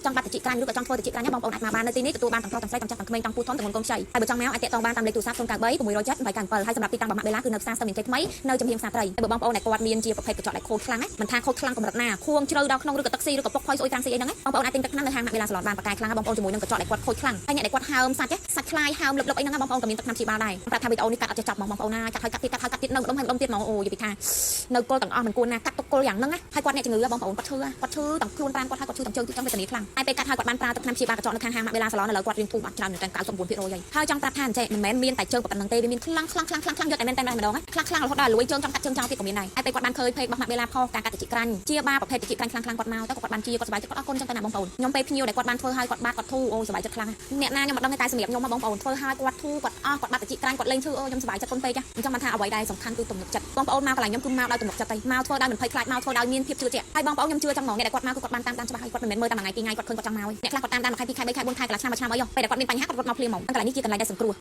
ចង់បាត់តិចក្រាញ់ឬក៏ចង់ធ្វើតិចក្រាញ់បងប្អូនអាចមកបាននៅទីនេះទទួលបានទាំងប្រុសទាំងស្រីទាំងចាស់ទាំងក្មេងទាំងពូធំទាំងងនកូនខ្ចីហើយបើចង់មកអាចតាក់ទងបានតាមលេខទូរស័ព្ទ093 607 897ហើយសម្រាប់ទីតាំងរបស់ម៉ាក់បេឡាគឺនៅផ្សារស្ទឹងមានជ័យថ្មីនៅចំហៀងផ្សារត្រីហើយបើបងប្អូនដែលគាត់មានជាប្រភេទកញ្ចក់ដែលខូចខ្លាំងណាមិនថាខូចខ្លាំងកម្រិតណាខួងជ្រៅដល់ក្នុងឬក៏ទឹកស៊ីឬក៏ពុកផុយស្អុយត្រាំស៊ីអីហ្នឹងបងប្អូនអាចទិញទឹកថ្នាំនៅហាងម៉ាក់បេឡាសាឡនបានប៉ាកែខ្លាំងបងប្អូនជាមួយនឹងកញ្ចក់ដែលគាត់ខូចខ្លាំងហើយអ្នកដែលគាត់ហើមសាច់សាច់ខ្លាយហើមលឹបលឹបអីហ្នឹងបងប្អូនក៏មានទឹកថ្នាំព្យាបាលដែរប្រាប់ថាវីដេអូនេះកាត់អត់ចេះចប់ហ្មងបងប្អូនណាកាត់ហើយកាត់ទៀតកាត់ហើយកាត់ទៀតនៅម្ដុំហើយម្ដុំទៀតហ្មងអូយពីថានៅគល់ទាំងអស់មិនគួរណាកាត់ទុកគល់យ៉ាងហ្នឹងណាហើយគាត់អ្នកជំងឺបងប្អូនគាត់ឈឺគាត់ឈឺទាំងខ្លួនប្រានគាត់ហើយគាត់ឈឺទាំងជើងទៀតចឹងវេទនាខ្លាំងហើយពេលកាត់ហើយគាត់បានប្រើទឹកថ្នាំព្យាបាលកញ្ចក់នៅខាងហាងម៉ាក់បេឡាសាឡនឥឡូវគាត់រៀងធូរបាត់ច្រើនមែនតើ99%ហើយហើយចង់ប្រាប់ថាអញ្ចេះមិនមែនមានតែជើងប៉ុណ្្នឹងទេវាមានខ្លាំងខ្លាំងខ្លាំងខ្លាំងខ្លាំងយកតែមែនតែម្ដងខ្លាំងខ្លាំងរហូតដល់លួយជើងចង់កាត់ជើងចោលទៀតក៏មានដែរហើយពេលគាត់បានឃើញ page របស់ម៉ាក់បេឡាផុសការកាត់តិចក្រាញ់ជាបាប្រភេទតិចក្រាញ់ខ្លាំងខ្លាំងគាត់មកទៅគាត់បានជាគាត់សប្បាយចិត្តគាត់អរគុណចឹងទៅណាបងប្អូនខ្ញុំពេលភ្ញៀវដែលគាត់បានធ្វើឲ្យគាត់បាត់គាត់ធូរអូសប្បាយចិត្តខ្លាំងអ្នកណាខ្ញុំមិនដឹងទេតែសម្រាប់ខ្ញុំបងប្អូនធ្វើឲ្យគាត់ធូរគាត់អស់គាត់បាត់តិចក្រាញ់គាត់លេងឈឺអូខ្ញុំសប្បាយចិត្តពុនពេកអញ្ចឹងបានថាអ្វីដែលសំខាន់គឺទំនុកចិត្តបងប្អូនមកកន្លែងខ្ញុំគឺមកដោយទំនុកចិត្តទេមកធ្វើដោយមិនភ័យខ្លាចមកធ្វើដោយមានភាពជឿជាក់ហើយបងប្អូនខ្ញុំជឿចឹងហ្មងអ្នកដែលគាត់មកគឺគាត់បានតាមដានច្បាស់ហើយគាត់មិនមែនមើលតែមួយថ្ងៃពីរថ្ងៃគាត់ឃើញគាត់ចង់មកអ្នកខ្លះគាត់តាមដានមួយខែពីរខែបីខែបួនខែកន្លះឆ្នាំមួយឆ្នាំអីពេលដែលគាត់មានបញ្ហាគាត់រត់មកភ្លាមហ្មងកន្លែងនេះជាកន្លែងដែលសង្គ្រោះ។